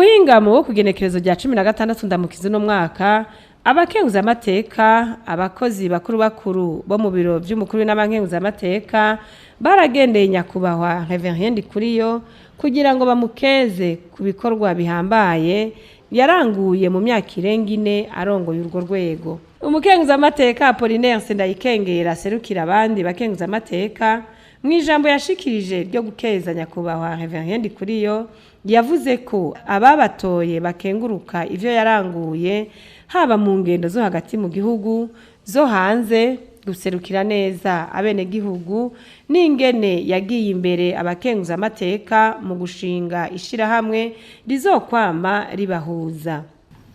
Ku muhingamo wo kugenekerezo rya 16 Ndamukiza uno mwaka, abakenguzamateka, abakozi bakuru bakuru bo mu biro vy'umukuru n'abankenguzamateka baragendeye nyakubahwa Reverien Ndikuriyo kugira ngo bamukeze ku bikorwa bihambaye yaranguye mu myaka irenga 4 arongoye urwo rwego. Umukenguzamateka Apollinaire Sendayikengera aserukira abandi bakenguzamateka, mu ijambo yashikirije ryo gukeza nyakubahwa Reverien Ndikuriyo, yavuze ko ababatoye bakenguruka ivyo yaranguye, haba mu ngendo zo hagati mu gihugu, zo hanze, guserukira neza abenegihugu, n'ingene yagiye imbere abakenguzamateka mu gushinga ishirahamwe rizokwama ribahuza.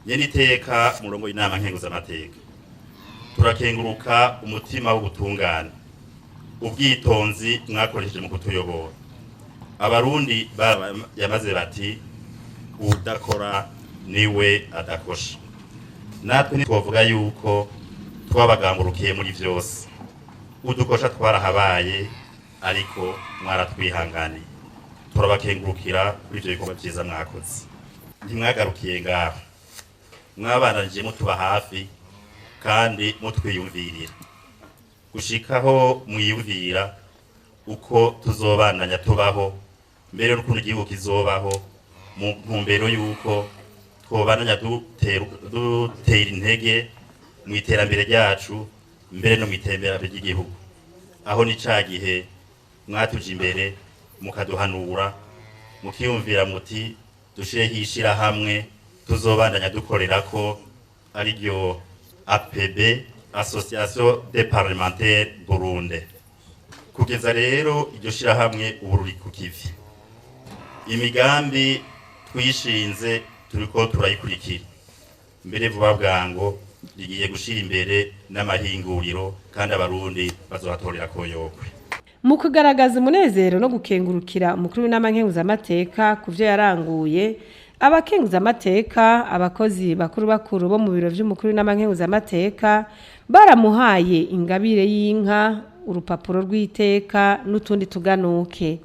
Nyene iteka murongo w'inama nkenguzamateka, turakenguruka umutima w'ubutungane, ubwitonzi mwakoresheje mu kutuyobora. Abarundi yamaze bati: "Udakora niwe adakosha." Natwe ntitwovuga yuko twabagamburukiye muri vyose, udukosha twarahabaye, ariko mwaratwihanganiye. Turabakengurukira kuri ivyo bikorwa vyiza mwakoze. Ntimwagarukiye ngaho, mwabandanije mutuba hafi kandi mutwiyumvirira, gushikaho mwiyumvira uko tuzobandanya tubaho, mbere n'ukuntu igihugu kizobaho, mu ntumbero y'uko twobandanya dutera intege mu iterambere ryacu, mbere no mu iterambere ry'igihugu. Aho ni ca gihe mwatuje imbere, mukaduhanura, mukiyumvira muti: "Dushireho ishirahamwe tuzobandanya dukorerako", ariryo APB, Association des Parlementaires Burundi. Kugeza rero iryo shirahamwe ubu ruri ku kivi, imigambi twishinze turiko turayikurikira. Mbere vuba bwango rigiye gushira imbere n'amahinguriro, kandi Abarundi bazohatorera koyokwe. Mu kugaragaza umunezero no gukengurukira umukuru w'inama nkenguzamateka ku vyo yaranguye, abakenguzamateka, abakozi bakuru bakuru bo mu biro vy'umukuru w'inama nkenguzamateka baramuhaye ingabire y'inka, urupapuro rw'iteka n'utundi tuganuke.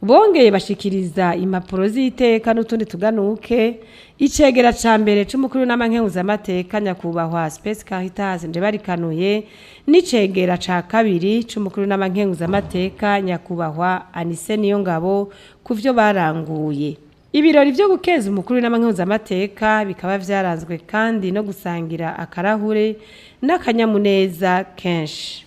Bongeye bashikiriza impapuro z'iteka n'utundi tuganuke icegera ca mbere c'umukuru w'inama nkenguzamateka, nyakubahwa Space Caritas Ndebarikanuye, n'icegera ca kabiri c'umukuru w'inama nkenguzamateka, nyakubahwa Anise Niyongabo, ku vyo baranguye. Ibirori vyo gukeza umukuru w'inama nkenguzamateka bikaba vyaranzwe kandi no gusangira akarahure n'akanyamuneza kenshi.